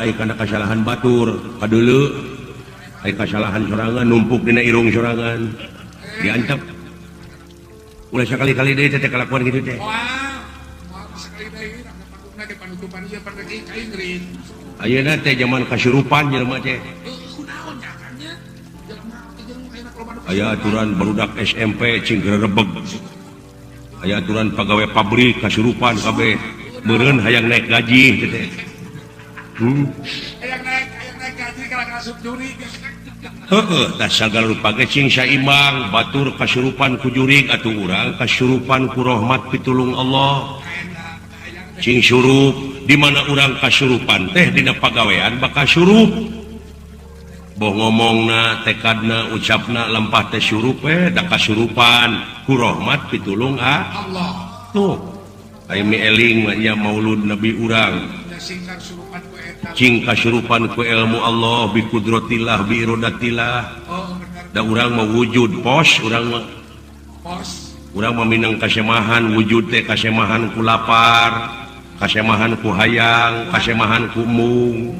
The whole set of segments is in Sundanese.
Mana aya kana kasalahan batur kadeuleu aya kasalahan sorangan numpuk dina irung sorangan diantep ulah sakali-kali deui teh kalakuan kitu teh. Ayeuna teh zaman kasurupan jelema teh. Aya aturan barudak SMP cing gerebeg. Aya aturan pagawe pabrik kasurupan kabeh meureun hayang naik gaji teh. Hayang naik gaji kana asup jurig. Heeh, tah sagala rupa ge cing saimbang, batur kasurupan ku jurig atuh urang kasurupan ku rahmat pitulung Allah. Cing surup di mana urang kasurupan teh dina pagawean bakal surup. Boh ngomongna, tekadna, ucapna lempah teh surup we da kasurupan ku rahmat pitulung Allah. Tuh, aya mi eling mah nya maulud Nabi urang. Cing kasurupan ku ilmu Allah bi kudratillah bi irodatillah. Da urang mah wujud pos urang mah. Pos. Urang mah minang kasemahan wujud teh kasemahan ku lapar, kasemahan ku hayang, kasemahan ku mung.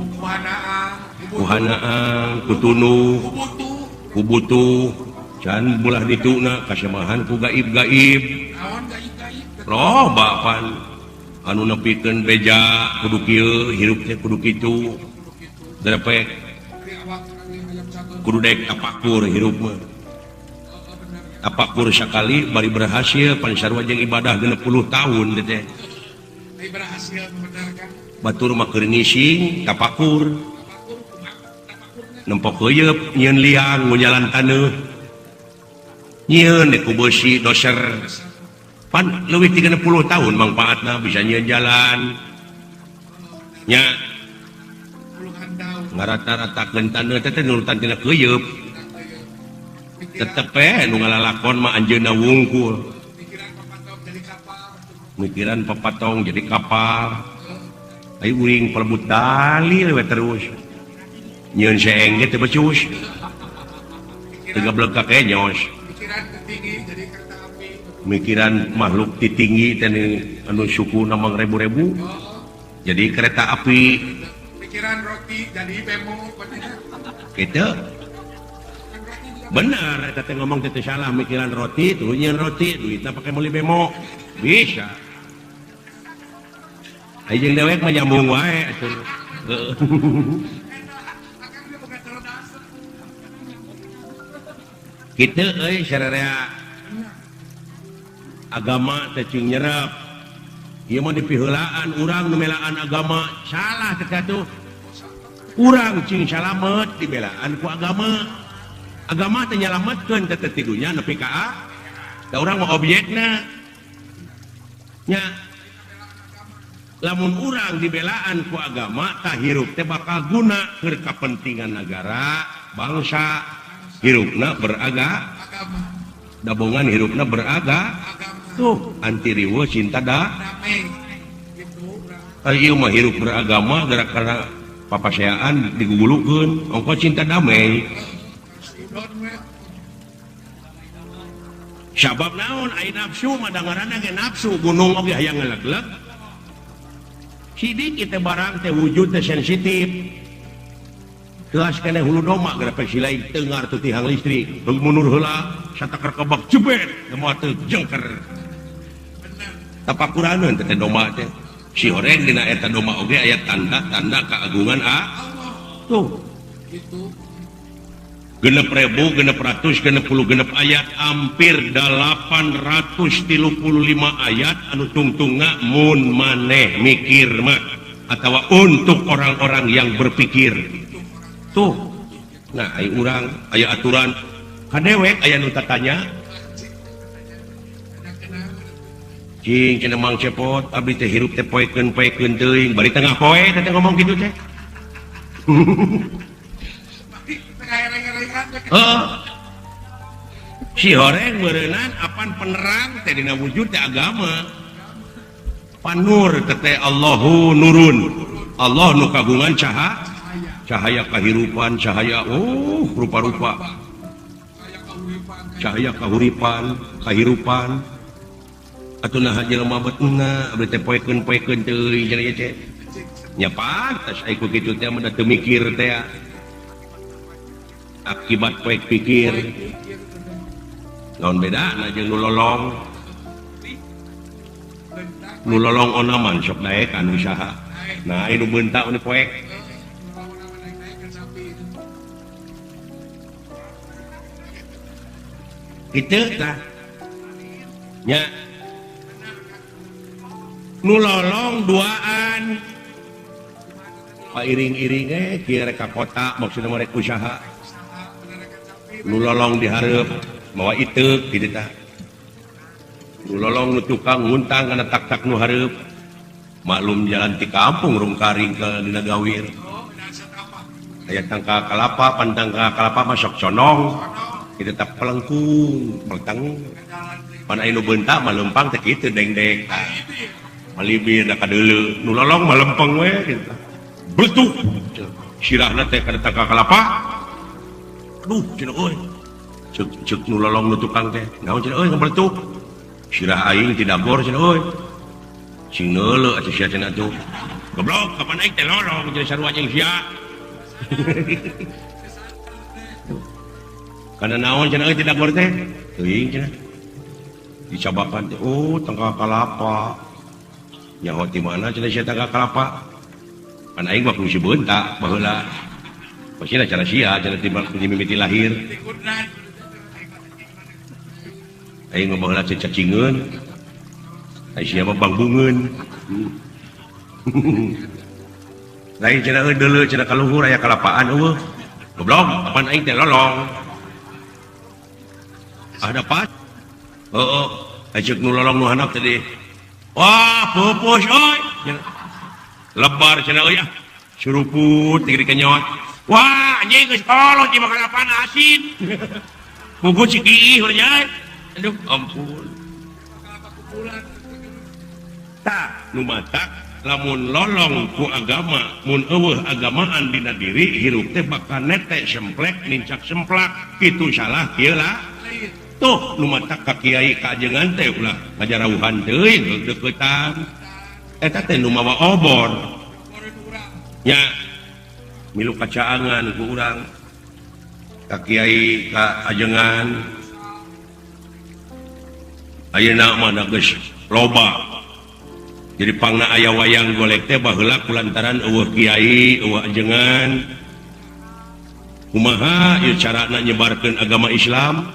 Ku hanaang, ku tunuh, ku butuh. Can bulah dituna kasemahan ku gaib-gaib. Loba pan anu nepikeun beja kudu kieu hirup teh kudu kitu. Derepek kudu daek tapakur hirup mah. Tapakur sakali bari berhasil pan sarua jeung ibadah 60 tahun teh. Batur mah keur ngising tapakur. Nempok heuyeub nyieun liang ngunyalan taneuh. Nyieun ku beusi doser. Pan leuwih 30 tahun mangfaatna bisa nyieun jalan. Nya ngarata-ratakeun taneuh teh nurutan tina keuyeup. Tetep we nu ngalalakon mah anjeunna wungkul. Mikiran papatong jadi kapal. Ayo uring pelebut dalil we terus. Nyieun seeng ge teu becus. Teu gablek ka kenyos. Mikiran makhluk ti tinggi teh anu sukuna mang ribu-ribu. Jadi kereta api. Mikiran roti jadi bemo. Gitu. Benar eta teh ngomong teh salah mikiran roti, tuh nyieun roti, duitna pake meuli bemo. Bisa. Ai jeung dewek mah nyambung wae atuh. Kitu euy sararea agama teh cing nyerep. Ieu mah dipiheulaan urang nu melaan agama salah teh atuh. Urang cing salamet dibelaan ku agama. Agama teh nyalametkeun teh teh tidunya nepi ka a. Da urang mah objekna. Nya lamun urang dibelaan ku agama tah hirup teh bakal guna keur kapentingan negara, bangsa. Hirupna beragama. Dabongan hirupna beragama. Tuh anti riweuh cinta da. Ieu mah hirup beragama gara karena papaseaan digugulukeun ongko cinta damai. Sabab naon ai nafsu mah dangaranna ge nafsu gunung oge hayang ngelegleg. Sidik ieu barang teh wujud teh sensitif. Kelas kene hulu doma gara silai tengar teu tihang listrik. Beung mundur heula satakar kebak jebet doma teu jengker. Tapakuraneun teh doma teh. Si horeng dina eta doma oge aya tanda-tanda keagungan a. Tuh. Gitu. 6.660 ayat hampir 835 ayat anu tungtungna mun maneh mikir mah atawa untuk orang-orang yang berpikir. Tuh. Nah, aya urang aya aturan kadewek aya nu tatanya. Cing cenah Mang Cepot abdi teh hirup teh poekeun-poekeun teuing bari tengah poe teh ngomong kitu teh. Oh. Si horeng meureunan apan penerang teh dina wujud teh agama. Panur teh Allahu nurun. Allah nu kagungan cahaya kahirupan, cahaya oh rupa-rupa. Cahaya kahuripan, kahirupan. Atuh naha jelema betna abdi teh poekeun-poekeun teuing cenah teh. Nya pantes ai ku kitu teh mun teu mikir teh. Akibat poek pikir. Naon bedana jeung nu lolong? Nu lolong onaman sok daek anu saha. Nah, nu beunta nu poek. Kitu tah. Nya. Nu lolong duaan. Pak iring-iring kieu rek ka kota maksudna rek usaha. Nu lolong dihareup mawa iteuk kitu tah. Nu lolong nu tukang nguntang kana tak-tak nu hareup. Maklum jalan ti kampung rungkaring ka dina gawir. Aya tangka kalapa, pan tangka kalapa mah sok conong. Kitu tah pelengkung, peltang. Pan aya nu beunta mah leumpang teh kitu dengdek. Malibir da kadeuleu, nu lolong mah lempeng we kitu. Betuk sirahna teh kana tangka kalapa. Aduh cenah euy. Ceuk nu lolong nu tukang teh. Naon cenah euy ngabeletuk. Sirah aing ti dagor cenah euy. Sing neuleuh atuh sia cenah atuh. Goblok kapan aing teh lolong jeung sarua jeung sia. Kana naon cenah euy ti dagor teh? Teuing cenah. Dicabakan teh oh tangka kalapa. Nyaho ti mana cenah sia tangka kalapa? Pan aing mah kudu si beunta baheula. Pasina cara sia cenah ti mimiti lahir. Aing mah baheula cacingeun. Ai sia mah bangbungeun. Lain cenah euy deuleu cenah ka luhur aya kalapaan eueuh. Goblok, pan aing teh lolong. Ada pas? Heeh, ai ceuk nu lolong nu handap tadi. Wah, pupus euy. Lebar cenah euy ah. Suruput tinggi kenyot. Wah, anjing geus kolot ieu mah kalapaan asin. Pugu cikiih urang. Aduh, ampun. Tah, nu matak lamun lolong ku agama, mun eueuh agamaan dina diri hirup teh bakal netek semplek nincak semplak. Kitu salah kieu lah. Tuh, nu matak ka kiai ka ajengan teh ulah ngajarauhan teuing deuketan. Eta teh nu mawa obor. Nya milu kacaangan ku urang ka kiai ka ajengan. Ayeuna mah da geus loba. Jadi pangna aya wayang golek teh baheula kulantaran eueuh kiai, eueuh ajengan. Kumaha ieu carana nyebarkeun agama Islam?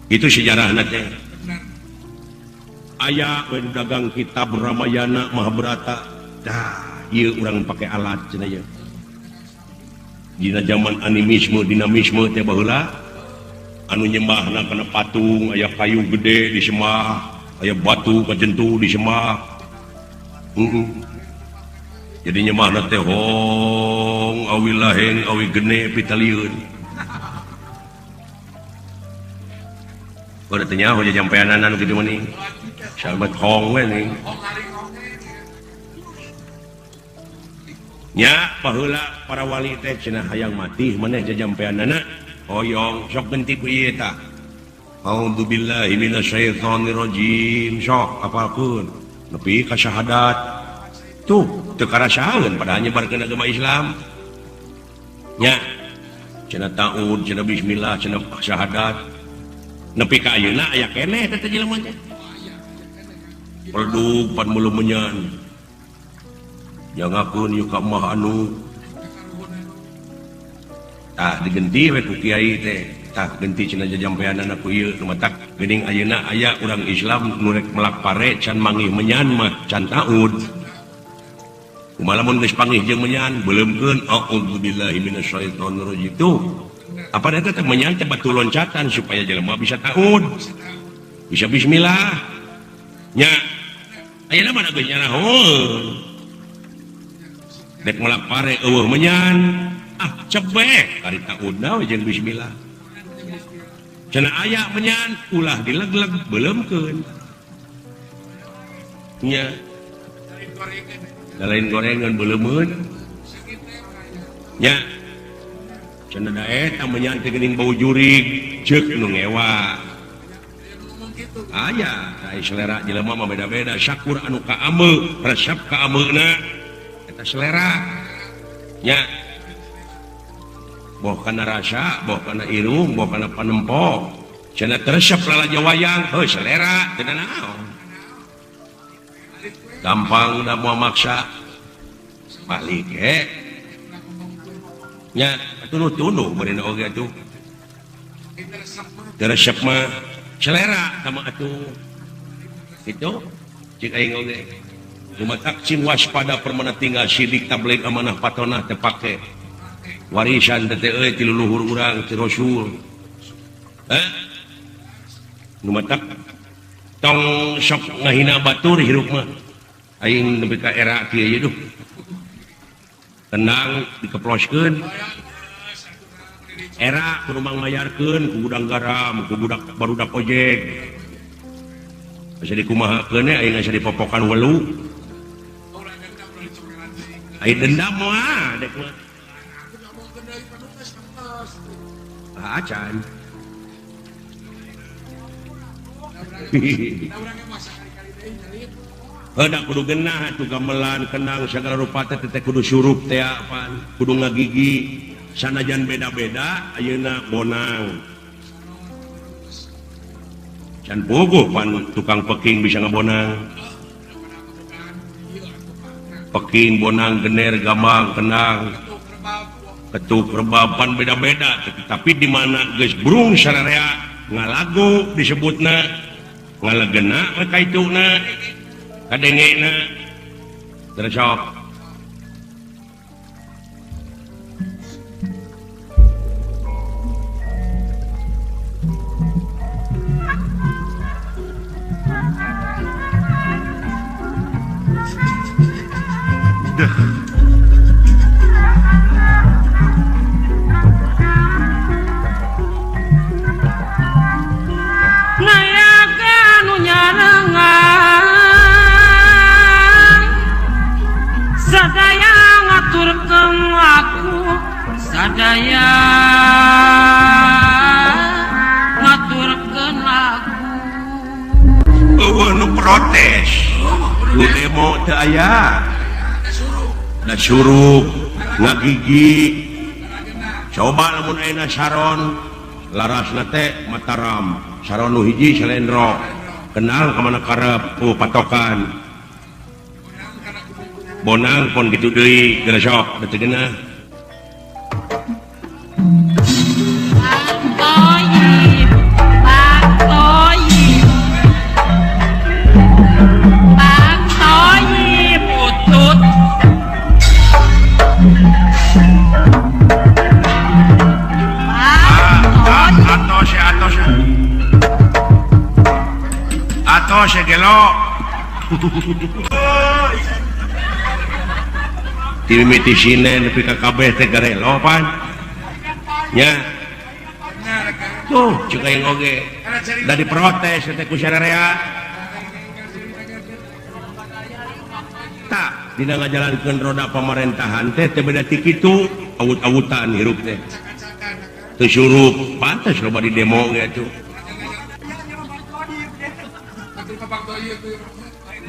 Itu sejarahna teh. Aya we dagang kitab Ramayana Mahabharata. Dah, ieu urang pake alat cenah ieu. Dina zaman animisme, dinamisme teh baheula anu nyembahna kana patung, aya kayu gede disembah, aya batu kajentu disembah. Jadi nyembahna teh hong awi laheng awi gene pitalieun. Udah teh nyaho jajampeanan kitu mah nih. Sahabat hong we nih. Nya baheula para wali teh cenah hayang mati maneh jajampeanana hoyong sok genti ku ieu tah. A'udzubillahi minasyaitonirrajim sok apalkeun nepi ka syahadat. Tuh teu karasaeun padahal nyebarkeun agama Islam. Nya cenah taud cenah bismillah cenah syahadat. Nepi ka ayeuna aya keneh teh jelema teh. Pelduk pan mulumenyan. Jangakeun ieu ka mah anu. Tah digenti we ku kiai teh. Tah genti cenah jajampeanana ku ieu nu matak geuning ayeuna aya urang Islam nu rek melak pare can mangih menyan mah can taud. Kumaha lamun geus pangih jeung menyan beuleumkeun a'udzubillahi minasyaitonirrajim. Tuh. Apa eta teh menyan teh batu loncatan supaya jelema bisa taud. Bisa bismillah. Nya. Ayeuna mah geus nyarahoeun. Dek melak pare eueuh menyan. Ah cebek ari taudna we jeung bismillah. Cenah aya menyan ulah dilegleg beuleumkeun. Nya. Da lain gorengan beuleumeun. Nya. Cenah da eta menyan teh geuning bau jurig ceuk nu ngewa. Aya, ai selera jelema mah beda-beda. Sakur anu ka ame, resep ka ameuna. Eta selera nya boh kana rasa, boh kana irung, boh kana panempo. Cenah teresep lalajo wayang, heuh selera teu naon. Gampang da moal maksa. Balik ge. Nya tunduh-tunduh beureun oge atuh. Teresep mah selera sama atuh. Itu cik aing oge. Lumatak cing waspada permana tinggal sidik tabligh amanah patonah teu pake. Warisan teh euy ti leluhur urang ti Rasul. Nu matak tong sok ngahina batur hirup mah. Aing nepi ka era kieu ye duh. Tenang dikeploskeun. Era kudu mangmayarkeun ku gudang garam, ku budak barudak ojek. Asa dikumahakeun aing asa dipopokan welu. Aing dendam mah dek mah. Acan. Heuh kudu genah atuh gamelan kenang sagala rupa teh teh kudu surup teh apaan kudu ngagigi sanajan beda-beda ayeuna bonang. Can bogoh pan tukang peking bisa ngabonang. Peking bonang gener gambang kenang ketuk rebapan beda-beda tetapi di mana geus burung sararea ngalagu disebutna ngalegena we kaituna kadengena terus sok deh. Sadaya ngaturkeun lagu. Eueuh nu protes, nu demo teu aya. Da surup ngagigi. Coba lamun ayeuna saron larasna teh Mataram, saron nu hiji Salendro. Kenal ka mana karep ku patokan. Bonang pon kitu deui geus sok teu geunah. Timiti sinen nepi ka kabeh teh garelo pan. Nya. Tuh cek aing oge. Da diprotes teh ku sararea. Tak dina ngajalankeun roda pamarentahan teh teu beda ti kitu, awut-awutan hirup teh. Teu surup pantes loba di demo ge atuh.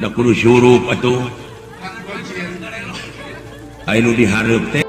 Da kudu surup atuh. Anu dihareup teh.